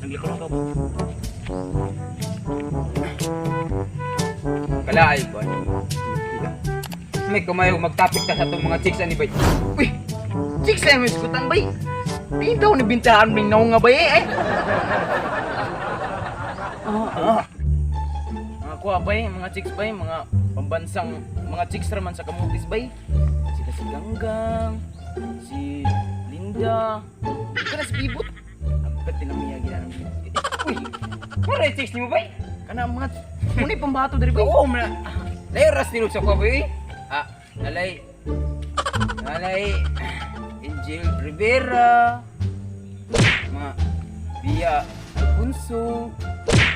Naglakaw ka ba? Kalaay ba? May kumayo magtapik ta sa itong mga chicks ani bay. Uy! Chicks na yung iskutan bay! Pintaw ni bintahan mo yung nga bay eh! Mga kuha bay, mga chicks bay, mga pambansang mga chicks raman sa Kamutis bay. Sila si Ganggang, si Linda, ika na si Pibot. Agpat tinamiya ginanang. Uy, mura yung chicks nimo bay? Kana mga muna pambato diri bay. Oo, man. Layo ras nilog sa kuha bay. Ah, nalay. Nalay. Angel Rivera. Mga Bia Alfonso.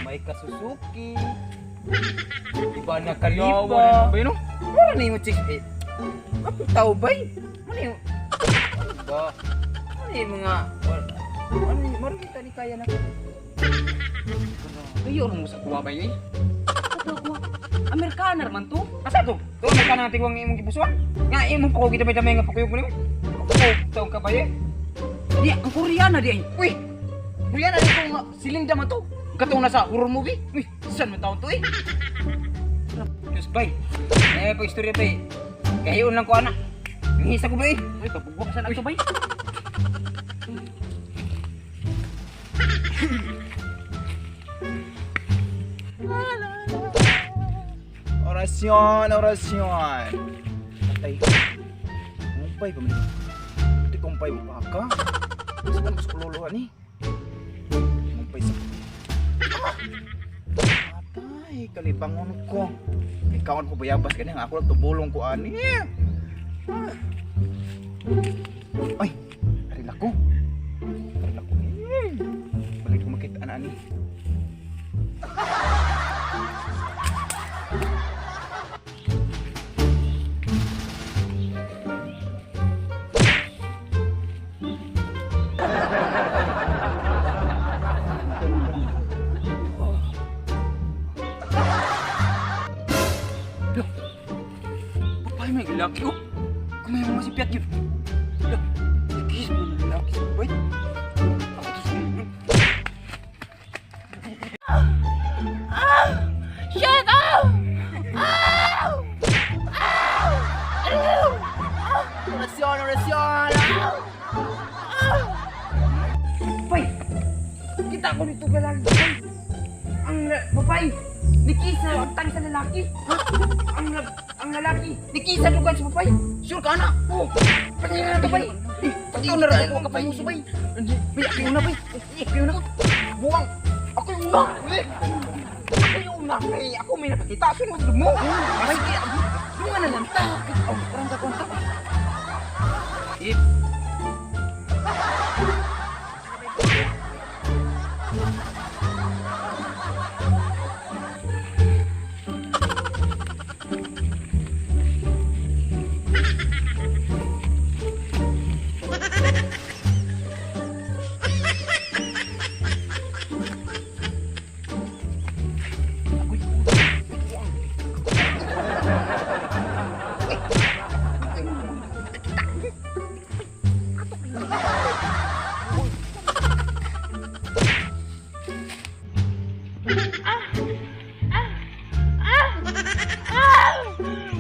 Maika Suzuki. Ivana Kaliba. Bay no? Mura na yung chicks eh. Ako tao bay? Ano yung... Ano ba? Ano yung mga... Ano yung... Marami kita ni kaya na. Ayaw mo sa kuha bay eh! Ato kuha. Amerikaner man to. Asa to? To may kanang tigwang imong gipusuan? Nga imong pako kita may nga pakuyog mo nimo. Ako taong ka bay eh. Di, ang Koreana di ay. Uy! Koreana dito nga si Linda man to. Katong nasa horror movie. Uy, saan man taon to eh? Diyos bay. Eh pag istorya bay. Kahiyon lang ko ana. Ngihisa ko bay. Uy, kapugwak sa to bay. Orasyon, orasyon. Patay. Kumpay pa man. Di kumpay mo pa ka. Sa kan sa kululuhan ni. Kumpay sa. Ah! Patay, kalibangon ko. Ikaw ko bayabas kani ang ako lang tubulong ko ani. Ah. Ay, aril ako. Aril ako. Eh, balik ko makita ana ani. Papay may lalaki oh. Kumayo mo si Piat yun. Lah, nagkis mo na lalaki sa bay. Ako to sa Shut up! Orasyon, orasyon. Bay! Kita ko nito galagi. Bay! Ang babae, nikisa ang tang sa lalaki. Ha? Ang ang lalaki, nikisa dugan sa babae. Sure ka na? Oh, pangina na to bay. Eh, Ikaw na rin ako kapamuso bay. Bay, ako yung una bay. Ako yung una. Buwang. Ako yung una. Eh, ako yung una. Eh, ako may nakakita. Sunod mo. Bay, kaya lunga na lang ta. Oh, parang ka konta. Ip.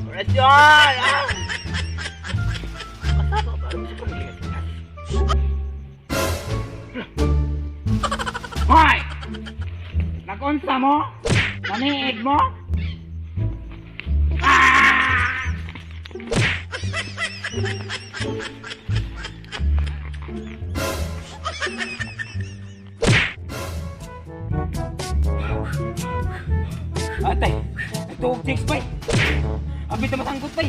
Orasyon. Hoy! Nagunsa mo? Naniid mo? Ah! Atay, ito chicks bay. Abi ta masangkot bay.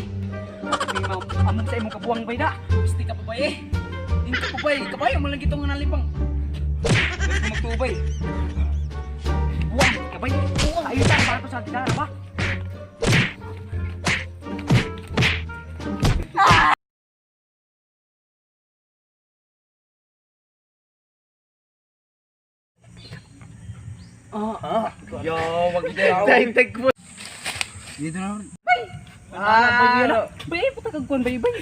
May amon sa imong kabuang bay da. Pisti ka pa bay eh. Hindi pa bay. Kabayo man lang gitong nalipang. Dali ko magtubay. Buwang kabay. Ayun ta para to sa gitara ba? Yo, wag Dahil mo. Dito na. Ah, Bay, bay, puta kag kuan bay bay.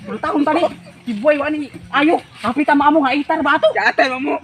Pulutahon tani. Gibuay wa ni. Ayo, hapita maamo nga itar ba ato? Yatay mo.